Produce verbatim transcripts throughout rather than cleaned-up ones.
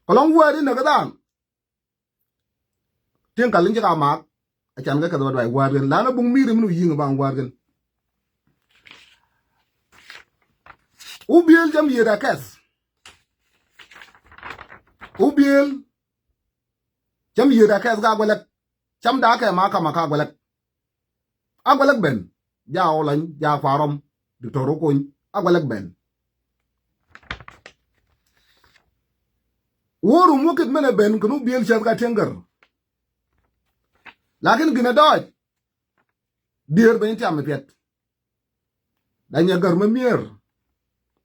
Kɛ lɔŋ wäär inɛ kɛ dhan. Tieŋ kal in ci ka maak. A can kɛ kɛ dhɔt duay wäär kɛn. Lan a buŋ mi̱i̱r min wi̱i̱ŋ baŋ wäär kɛn. Ubiel cam yiet a kɛth. Ubiel cam yiet a kɛth ka guɛlɛk. Cam da kɛ ma kama ka guɛlɛk. A guɛlɛk ben. Ja Olany, ja Parɔm, Diktor Okuny. A guɛlɛk ben. Wor rum wä kit mɛnɛ ben kɛn Ubiel cäth ka tieŋ gär. Lakin ginɛ dɔɔc. Dier ben tiam mi piɛt. Da nyɛ gär mi mier.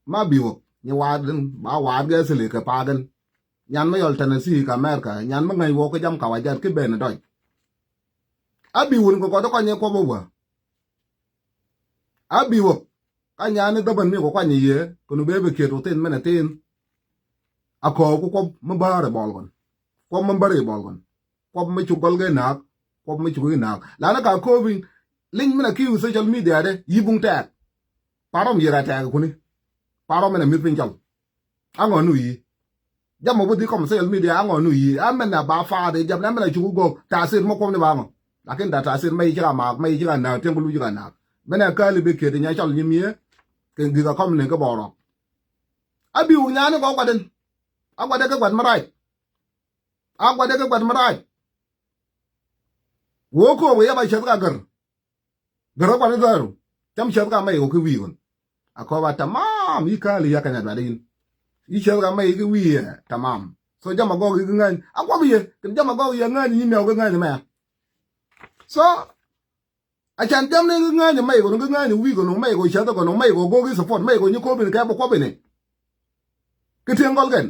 Ma bi wä. Nyɛ waat gin, ba waat gɛ sili kɛ paagin. Nyan mi yɔl Tennessee kɛ America. Nyan mi ŋäc wä kɛ jam kawa jat ki ben dɔɔc. A bi wun kɛ kɔt kɔny kuɔp wä. A bi wä. Ka nyan ni dhäbän mi kɛ kɔny yie. Kunu bee bi kiet wä thin mɛnɛ thin. A kɔɔk ku kuɔp mi bäär ibɔl kɔn. Kuɔp mi bäär ibɔl kɔn. Kuɔp mi cuk gɔl gɛ naak. Kuɔp mi cuk gɛ naak. Lana ka kopi liny mi na kiu social media de yi buŋ tɛɛk. Parɔm yira tɛɛk kuni. Parɔm mi na mi̱th piny cɔl. Aŋɔ nu yi. Jam mɔ bi dhi kɔm social media aŋɔ nu yi. Amɛn na ba faade jam na mɛn na cuk gɔk tasir mɔ kuɔm ni ba ŋɔ. Lakin da tasir mɛ yi cika maak mɛ yi cika naak tiɛŋ kulu cika naak. Mɛn na kali bi kiet nya cɔl nyi mie. Kɛ gika kɔm ni kɛ bɔrɔ. A bi wuk nyani kɔ guatin. A guat dɛ kɛ guat mi rac. A guat dɛ kɛ guat mi rac. Wee ko̱o̱k wee yɛ ba cäth ka gär. Gär ɛ guat ni dhäru. Cam cäth ka mɛy kɔ ki wi̱i̱ kɔn. A kɔp a tamam yi kääli ya kɛn a duat in. Yi cäth ka mɛy ki wi̱i̱ ɛ tamam. So jam a gɔk yi ki ŋäny a guap yɛ kɛn jam a gɔk yɛ ŋäny nyi miaw ki ŋäny mɛ. So a can jam ni ŋäny mɛy kɔn ki ŋäny wi̱i̱ kɔn mɛy kɔ cäth kɔn mɛy kɔ gɔk yi support mɛy kɔ nyi ko̱o̱p in kɛ bi kuɔp in. Ki tieŋ gɔl kɛn.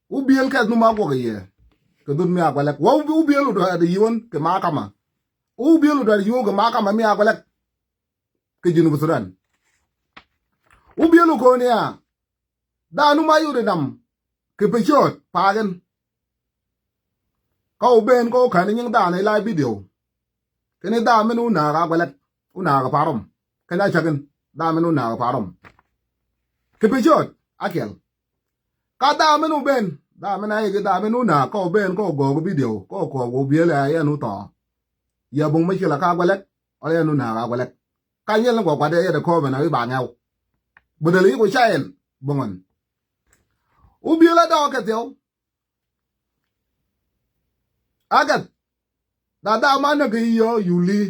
Ubiel kɛth nu ma guɔk yɛ. Kɛ dhut mi a gualɛk wä ubiel u duat yi wän kɛ ma kama. Ubiel u duat yi wän kɛ ma kama mi a gualɛk. Kɛ Junub Sudan. Ubiel u ko̱n ya. Danu ma yuri nam kɛ pecot paagin. Kä u ben kä u kani nyiŋ daan ila video. Kini daan min u naak a guɛlɛk u naak a parom. Kini a cakin daan min u naak a parom. Kɛ pecot a kiɛl. Ka daan min u ben daan min a yiki daan min u naak kä u ben kä u gɔɔk video kä u kɔɔk u biel a yɛn u thɔɔ. Yɛ buŋ mi cil a ka guɛlɛk ɔ yɛn u naak a guɛlɛk. Ka nyɛl ni gɔk guat yɛ yɛ de kɔɔmɛ na wi̱i̱ ba ŋɛw. Bi dee li yik u ca yɛn buŋ ɔn. U biel a dɔɔk kɛ thiɛw. Akɛth. Dada ma näk i̱ yɔ yuli.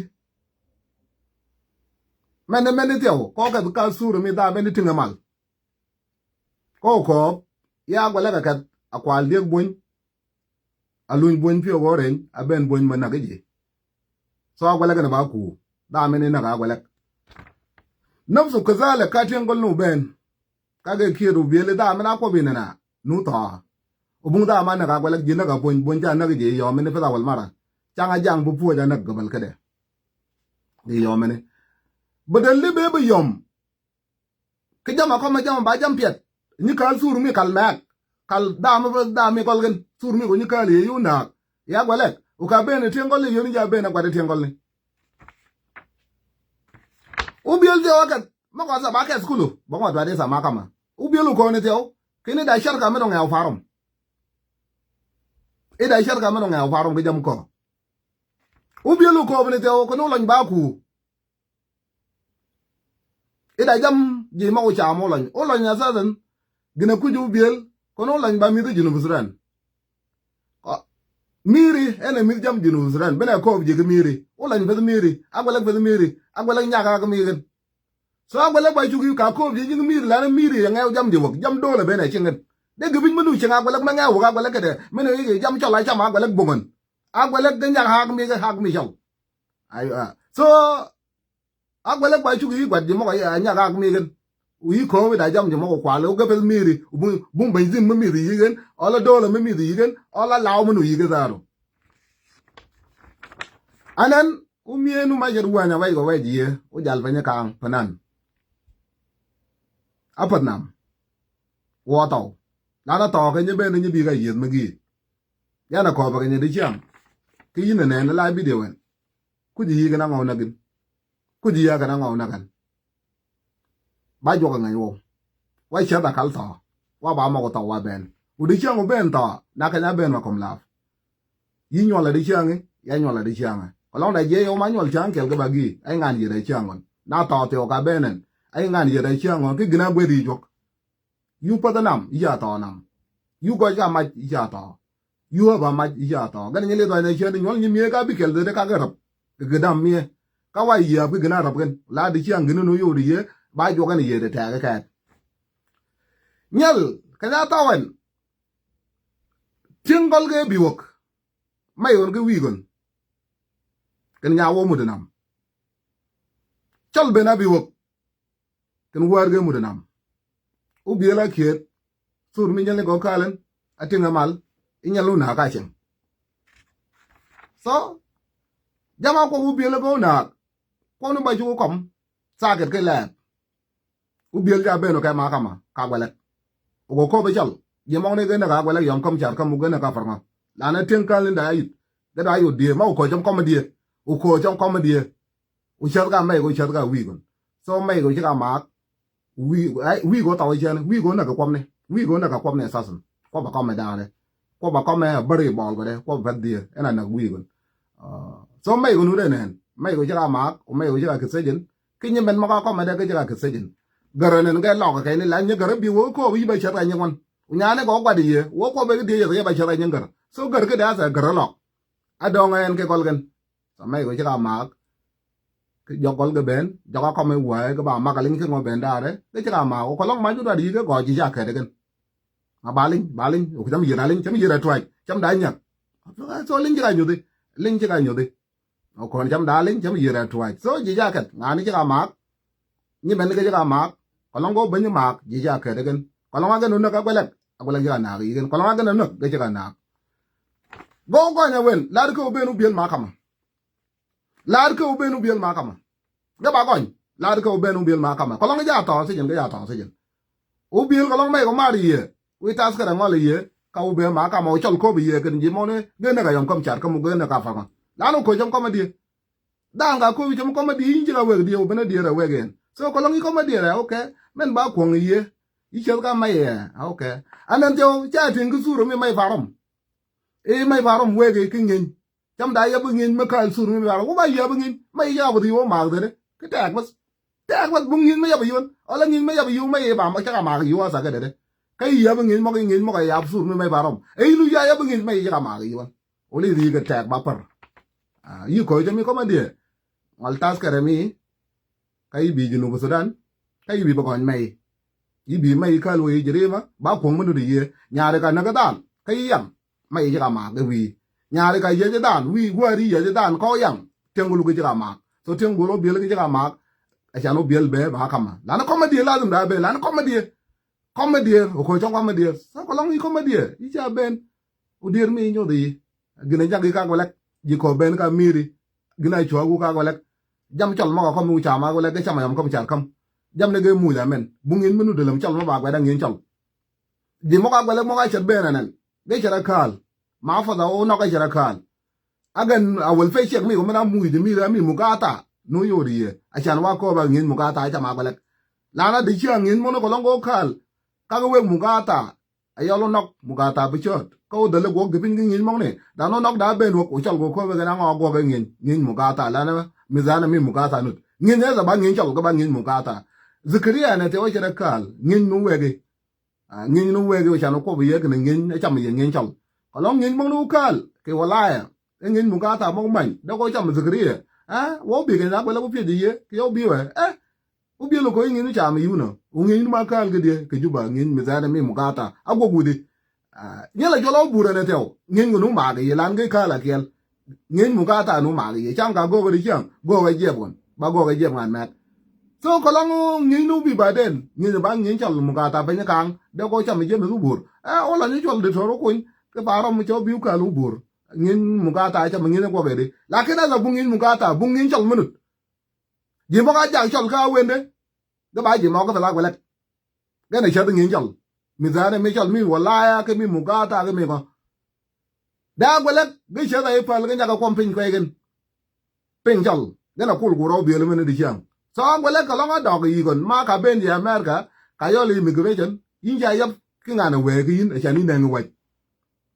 Mɛn mɛn i̱ thiɛw kɔ kɛth ka sur mi dha mɛn i̱ tiŋ imal. Kɔ kɔɔp ya guɛlɛ kɛ kɛth a kual diek buny. A luny buny piɛ wä reny a ben buny mɛ näk i̱ ji̱. So a guɛlɛ kɛn ba ku dha mɛn i̱ näk a guɛlɛ. Nafsu kazalik ka tiɛŋ gɔl ni wä ben. Ka kɛ kiet wä bieli dha mɛn a kuɔp inɛ na nu thɔa. Wä buŋ dha ma näk a guɛlɛ ji̱ näk a buny buny ca näk i̱ ji̱ yɔm in i̱ pith a wal mara. Caŋ a jaŋ bi puɔc a näk gabal kädɛ. I̱ yɔm in i̱ bi dee li bee bi yɔm. Kä jama kɔmɛ jama ba jam piɛt nyi kal sur mi kal mɛk. Kal dam dam mi kɔl gin sur mi ko nyi kal ye yu nak. Ya gwalek u ka ben tiɛn kɔl ni yoni ja ben a gwat tiɛn kɔl ni. U biel thiɛw akɛth ma kɔn sa ba kɛth kulu ba kɔn dwat sa ma kama. U biel u kɔn thiɛw kini da sharka mi dɔŋ ya u parom. I da sharka mi dɔŋ ya u parom ki jam kɔ. U biel u kɔn thiɛw kini u lɔny ba ku. Ida jam ji̱ ma wä cam wä lɔny wä lɔny asasan. Ginɛ kuc wä biel kɔn wä lɔny ba mi̱th Junub Sudan. Miri ɛn ɛ mi̱th jam Junub Sudan benɛ kɔɔp ji̱ ki miri wä lɔny peth miri. Agwɛlɛk peth miri agwɛlɛk nyak ak mi kɛn. So agwɛlɛk ba cuk ka kɔɔp ji̱ ji̱ ki miri lan miri ɛ ŋɛw jam ji̱ wäk jam do̱l ɛ benɛ cieŋ kɛn. Dee ki bi̱c mi nu cieŋ agwɛlɛk mɛ ŋɛw wäk agwɛlɛk kɛdɛ min ɛ jam cɔl a cam agwɛlɛk boŋän. Agwɛlɛk dee nyak ak mi kɛ ak mi cɔl. Ai a so. A gwɛlɛ gua cuk yi guat ji̱ mɔk a nyak ak mi kɛn. Wi̱i̱ ko̱o̱p ida jam ji̱ mɔk kual wä gɛ peth miri buŋ beny zim mi miri yi kɛn. Ɔla do̱lä mi miri yi kɛn ɔla law mi nu yi kɛ tharu. Anɛn wä miee nu macɛ ruwɛn a wɛc kɛ wɛc yiee wä jal peny kaŋ pä nan. A pät nam. Wä thɔw lan a thɔw kɛ nyi ben nyi bi ka yieth mi gi̱i̱. Yan a kɔɔp kɛ nyi di ciaŋ. Kä yin a nɛn la video ɛn. Kuci yi kɛn a ŋɔw näk in. Kuci yi a kɛn a ŋɔw näk ɛn. Ba juɔk a ŋäny wä. Wa ciath a kal thɔɔ wa ba mɔk thɔw wa bɛn. Ku di ciaŋ ku ben thɔɔ na kɛn a ben ma kɔm laap. Yi nyuɔl a di ciaŋi ya nyuɔl a di ciaŋi kɔlɔŋ da jiɛ yɛ wä ma nyuɔl ciaŋ kɛl kɛ ba gi. Ay ŋan yɛ da ciaŋ ɣɔn na thɔɔ thiɔk a ben ɛn. Ay ŋan yɛ da ciaŋ ɣɔn ki gin a guet yi juɔk. Yu päth nam i̱ ca thɔɔ nam. Yu gɔc ka mac i̱ ca thɔɔ. Yu ɣä ba mac i̱ ca thɔɔ gɛn nyi lith ɣɔn ɛ ciɛ di nyuɔl nyi miee ka bi kɛl dhit ka kɛ rɔp. Kɛ gɛ dam miee ka wa yiëëp ki gin a rɔp kɛn la di ciaŋ gin ni nu yot i̱ yee ba juɔk ɛn i̱ yet ɛ tɛɛk kɛɛt. Nyɛl kɛ nya thɔw ɛn. Tieŋ gɔl kɛ bi wäk. Mɛy ɣɔn kɛ wi̱i̱ ɣɔn kɛn nya wä mut nam. Cɔl ben a bi wäk. Kɛn wäär kɛ mut nam. Wä biël a kiet. Thur mi nyɛl ni gɔk kalɛn a tieŋ a mal. I̱ nyɛl wä naak a cieŋ. So jama kuɔk wä biël a bä wä naak. Kuɔk ni ba cuk wä kɔm. Thaket kɛ lɛɛp. Wä biël ca ben wä kɛ ma kama ka guɛlɛk. Wä kɛ kop i̱ cɔl jiɛ mɔk ni gɛn ni ka guɛlɛk yɔm käm car käm wä gɛn ni ka far ŋɔ. Lan a tieŋ kal ni da yit. Gɛ da yot diee ma wä kɔ cɔm kɔm diee. Wä kɔ cɔm kɔm diee. Wä cäth ka mɛy kɔ cäth ka wi̱i̱ kɔn. So mɛy kɔ ci ka maak. Wi̱i̱ wi̱i̱ kɔ thaw cɛn wi̱i̱ kɔ näk kɛ kuɔmni wi̱i̱ kɔ näk kɛ kuɔmni assassin. Kuɔp a kɔmɛ daanɛ. Kuɔp a kɔmɛ a bäri bɔl kɔdɛ kuɔp a pɛth diee ɛn a näk wi̱i̱ kɔn. So mɛy kɔ nu dee nɛn mɛy kɔ ci ka maak kɔ mɛy kɔ ci ka kithejin. Ki nyi mɛn mɔk a kɔmɛ dee kɛ ci ka kithejin. Gärä nɛn kɛ lɔk kɛ ni la nyi gärä bi wä kɔ wi̱i̱ bɛ cäth ka nyi ŋuan. Ku nyani kɔ guat i̱ yee wä kuɔp bɛ ki diee yɛ bɛ cäth ka nyi gärä so gärä ki dee a thɛ gärä lɔk. A dɔŋ ɛn kɛ gɔl kɛn. Thamɛy kɛ ci ka maak. Kɛ jɔk gɔl kɛ ben jɔk a kɔmɛ wa̱a̱ kɛ ba mak a liŋ kɛ ŋɔ ben da̱a̱rɛ kɛ ci ka maak wä kɔlɔŋ mac wä duat yi̱ kɛ gɔɔc ji̱ ca kɛt kɛn. Ma ba liŋ ba liŋ wä cam yi̱r a liŋ cam yi̱r a tuac cam da̱a̱ nyak. So liŋ ci ka nyuthi. Liŋ ci ka nyuthi. Wä kɔn cam da̱a̱ liŋ cam yi̱r a tuac so ji̱ ca kɛt ŋa̱a̱ni ci ka maak. Nyi ben kɛ ci ka maak. Kɔlɔŋ kɛ wä ben nyi maak ji̱ ca kɛt kɛn kɔlɔŋ a kɛn wä näk a guɛlɛk. A guɛlɛk ci ka naak yi̱ kɛn kɔlɔŋ a kɛn wä näk kɛ ci ka naak. Gɔw gɔny a wen la̱r kɛ wä ben wä biël ma kamä. La̱r kɛ wä ben wä biël ma kamä. Gɛ ba gɔny la̱r kɛ wä ben wä biël ma kamä kɔlɔŋ ja tɔ̱ thijin kɛ ja tɔ̱ thijin. Wä biël kɔlɔŋ mɛy kɔ mar yiëë. Wi̱i̱ tath kɛ rɛ ŋɔl yiëë ka wä ben ma kamä wä cɔl ko̱p yiëë kɛn ji̱ mɔni gën nɛ kɛ yɔm käm car käm wä gën nɛ ka far ŋɔl. Lan wä ko̱c cɔm kɔmɛ diëë. Daan ka ko̱p cɔm kɔmɛ diëë in ji̱ ka wek diëë wä ben a diëë rɛ wek in so kɔlɔŋ i̱ kɔmɛ diëë rɛ okay. Mɛn ba kuɔŋ yiëë. I̱ ciɛth ka mɛy ɛ okay. Anɛn thiɔw ca ti̱ŋ ki thur mi mɛy parɔm. I̱ mɛy parɔm wek i̱ ki ŋi̱ny. Cam da yɛ bi ŋi̱ny mi kal thur mi bar wä ba yɛ bi ŋi̱ny mɛ yɛ bi ri wä maak dhɛrɛ ki tɛɛk bäth. Tɛɛk bäth bi ŋi̱ny mɛ yɛ bi yuɔn ɔlɛ ŋi̱ny mɛ yɛ bi yuɔn mɛ yɛ ba mɛ cɛ ka maak yuɔn a thakɛ dɛdɛ. Kä yɛ bi ŋi̱ny mɔk i̱ ŋi̱ny mɔk ɛ yap thur mi mɛ bar rɔm ɛ i̱ lu ya yɛ bi ŋi̱ny mɛ yɛ cɛ ka maak yuɔn. Wä li ri kɛ tɛɛk ba pär. Yi kɔc cɛ mi kɔmɛ diɛ ŋɔl tath kɛ rɛ mi. Kä i̱ bi Junub Sudan kä i̱ bi bä gɔny mɛy. I̱ bi mɛy i̱ käl wä i̱ ji̱ ri̱mä ba kuɔ̱ŋ mi nut i̱ yiëë nyaari ka näk i̱ dhan kä i̱ yaŋ. Mɛy i̱ ci ka maak i̱ wi̱i̱ nyaari ka yiëë ji̱ dhan wi̱i̱ guäär i̱ yiëë ji̱ dhan kɔk yaŋ. Tiɛŋ ku luk i̱ ci ka maak so tiɛŋ ku luk biël i̱ ci ka maak. Ɛ can wä biël bee ba ka̱mä lani kɔmɛ diëë lazim da bee lani kɔmɛ diëë. Kɔmɛ diëë ɛ ko̱ cɔŋ kɔmɛ diëë so kɔ lɔŋ i̱ kɔmɛ diëë i̱ ca ben. Wä diëër mi i̱ nyoth i̱ gin ɛ jak i̱ ka gɔlɛk ji̱ kɔ ben ka mi̱i̱ri. Gin a cua̱k wä ka gɔlɛk. Jam cɔl mɔk a kɔm i̱ wä cam a gɔlɛk gɛ cam a yɔm kɔm car käm. Jam ni gɛ muc amɛn buŋ in mi nu dee lɛm cɔl mɔ ba guɛt a ŋi̱i̱n cɔl. Ji̱ mɔk a gɔlɛk mɔk a cɛt ben anɛn gɛ cɛt a ka̱a̱l. Ma fuɔth a wä nɔk a cɛt a ka̱a̱l. A gɛn a wäl pec ciɛk mi kɔ min a muc di mi rɛ mi muk a tha nu yo̱o̱r i̱ yɛ a can wa kɔɔp a ŋi̱i̱n muk a tha a cam a gɔlɛk. Lan a di ci a ŋi̱i̱n mɔk ni kɔ lɔŋ kɔ ka̱a̱l. Ka kɛ wek muk a tha. A yɔl wä nɔk muk a tha bi cɔɔt kä wä dhäl i̱ guɔk ji̱ piny ki ŋi̱i̱c mɔk ni dan wä nɔk da ben wä ku cɔl ku ko̱p i̱ kɛn a ŋɔk guɔk i̱ ŋi̱i̱c ŋi̱i̱c muk a tha lan mi dhan mi muk a tha nut ŋi̱i̱c ɛ tha ba ŋi̱i̱c cɔl kä ba ŋi̱i̱c muk a tha. Dhikaria nɛ tɛ wä cɛ rɛ ka̱a̱l ŋi̱i̱c nu wek i̱ ŋi̱i̱c nu wek i̱ wä can wä kuɔp i̱ yɛ kɛn ŋi̱i̱c ɛ cam i̱ yɛ ŋi̱i̱c cɔl. Kɔ lɔŋ ŋi̱i̱c mɔk ni wä ka̱a̱l kɛ wä layɛ. I̱ ŋi̱i̱c muk a tha mɔk many dee kɔ cam Dhikaria. Ɛ wä bi kɛn a guɛl wä piɛc i̱ yɛ kɛ yɛ wä bi wɛ ɛ. Wä biɛl wä ko̱ i̱ ŋi̱i̱c ni cam i̱ yunä wä ŋi̱i̱c ni ma ka̱a̱l kädiɛ kɛ Juba ŋi̱i̱c mi thɛɛn mi muk a tha a guɔk wi̱thi. Nyɛl a cɔl a wä burɛ ni thɛw ŋi̱i̱c ŋun wä maak i̱ yɛ lan gɛ ka̱a̱l a kiɛl. Ŋi̱i̱c muk a tha nu maak i̱ yɛ cam ka go̱o̱k ri ciaŋ go̱o̱k a jiɛp ɣɔn ba go̱o̱k a jiɛp ŋa̱n mɛt. So kɔ lɔŋ ŋi̱i̱c nu bi ba den ŋi̱i̱c ba ŋi̱i̱c cɔl muk a tha peny ka̱a̱ŋ dee kɔ cam i̱ jiɛp mi thu bur. Ɛ wä la ni cɔl di tɔr wä kuny kɛ pa rɔm cɔ bi wä ka̱a̱l wä bur. Ŋi̱i̱c muk a tha cam ŋi̱i̱c a guɔk ɛ di lakin a la bu ŋi̱i̱c muk a tha bu ŋi̱i̱c cɔl minut. Ji̱ mɔk a jak cɔl kä a wendɛ. Gɛ ba ji̱ mɔk kä thil a guɛlɛk. Gɛn a cäth ŋi̱i̱n cɔl mi tha̱a̱n mi cɔl mi walaya kɛ mi mugata kɛ mi kɔ. Dee a guɛlɛk gɛ cäth a i̱ päl kɛ nyak a kuɔm piny kuɛɛk in. Piny cɔl gɛn a kul ku rɔw biël mɛn di ciaŋ. So a guɛlɛk kɛ lɔŋ a dɔk i̱ kɔn ma ka ben ji̱ America ka yɔl immigration in ca yɛp. ki ŋa̱n ɛ wee ki yi̱n ɛ can i̱ nɛŋ i̱ wac.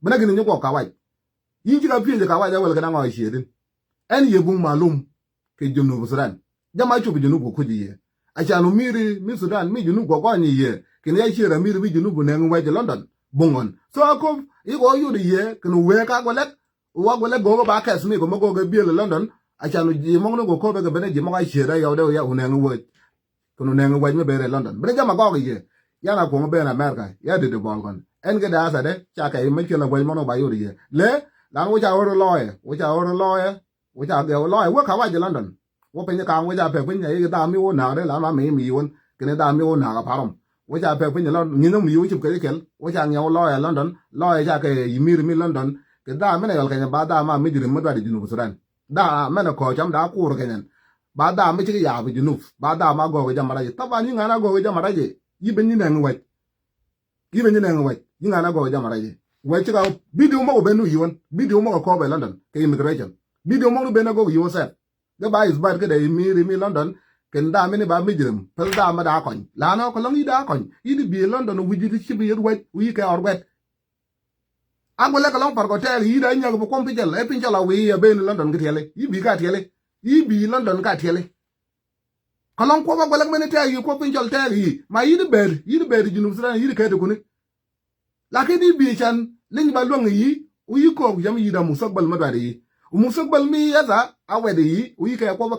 Bi nɛ ki ni nyi kuɔk ka wac. Yi̱n ci ka pi̱i̱c ka wac ɛ wɛl kɛ na ŋɔak ciëëtin. Ɛn yɛ buŋ malum kɛ Junub Sudan. Jama cop Junub kɛ kuc yɛ. A can u mi̱ri mi Sudan mi Junub kɛ gɔny yɛ. Kɛ ni a ciɛ ra mi̱ri mi Junub nɛŋ i̱ wac i London. Buŋ ɣɔn so a kop i̱ kɔ yot yɛ kɛ ni wee ka gɔ lɛk. Wa gɔ lɛk gɔk ba kɛs mi kɔ mɛ gɔk ɛ biɛl i London. A can u ji̱ mɔk ni kɔ kop ɛ kɛ ben ɛ ji̱ mɔk a ciɛ ra yɔw dee wä ya u nɛŋ i̱ wac. Kɛ ni nɛŋ i̱ wac mi ben rɛ London ben ɛ jama gɔk yɛ. Yan a kuɔŋ ben America ya dit i bɔl kɔn ɛn kɛ dee a tha̱dɛ ca kɛ i̱ mɛ ciɛ la guac mɔn wä ba yot yɛ lɛ. Lan wä ca wä rɛ lɔɔyɛ wä ca wä rɛ lɔɔyɛ. Wä ca gɛw lɔɔyɛ wä ka wac i London. Wä piny ka̱a̱ŋ wä ca pɛk piny a yik dhaam mi wä na̱a̱k dee la ma mi mi yiwän kɛn dhaam mi wä na̱a̱k a parom. Wä ca pɛk piny lɔ ŋi̱n mi yiwä cip kɛ kɛl wä ca ŋiɛw lɔɔyɛ London lɔɔyɛ ca kɛ yimir mi London. Kɛ dhaam mi na yɔl kɛnyɛ ba dhaam ma mi jirim mi dɔac i Junub Sudan. Dhaam mɛn ɛ kɔɔc cam daa kuur kɛnyɛn. Ba dhaam mi cik yaap i Junub ba dhaam a gɔɔk i jam rac. Thaban yi ŋa̱n a gɔɔk i jam rac. Yi ben yi nɛŋ wac. Yi ben yi nɛŋ wac yi ŋa̱n a gɔɔk i jam rac. Wac cik a bidio mɔk ben nu yiwän bidio mɔk a kɔɔp ɛ London kɛ immigration. Bidio mɔk nu ben a gɔɔk yiwä sɛp. Gɛ ba is bad kä dɛ imir imi London. Kɛn dam ini ba mijirem päl dam mi da kɔny la nɔ kɛ lɔŋ yi da kɔny yi di bi London wi̱c yi di ci bi yet wec wi̱c yi kɛ ɔr wɛt. Ak wä lɛ kɛ lɔŋ par kɔ tɛɛk yi da nyäk bi kuɔm pincɛl ɛ pincɛl a wi̱i̱ ɛ ben London ki tiɛli yi bi ka tiɛli. Yi bi London ka tiɛli. Kɛ lɔŋ kuɔp ak wä lɛ kɛ mɛn tɛɛk yi kuɔp pincɛl tɛɛk yi ma yi di bɛɛr yi di bɛɛr Junub Sudan yi di kɛɛt kuni. Lakin i̱ bi̱i̱ can li̱ny ba luäŋ i̱ yi̱ wi̱i̱ ko̱o̱k yäm yi̱ da mustakbal mi dua̱t i̱ yi̱. Mustakbal mi yɛtha a wɛt i̱ yi̱ wi̱i̱ kɛ kuɔp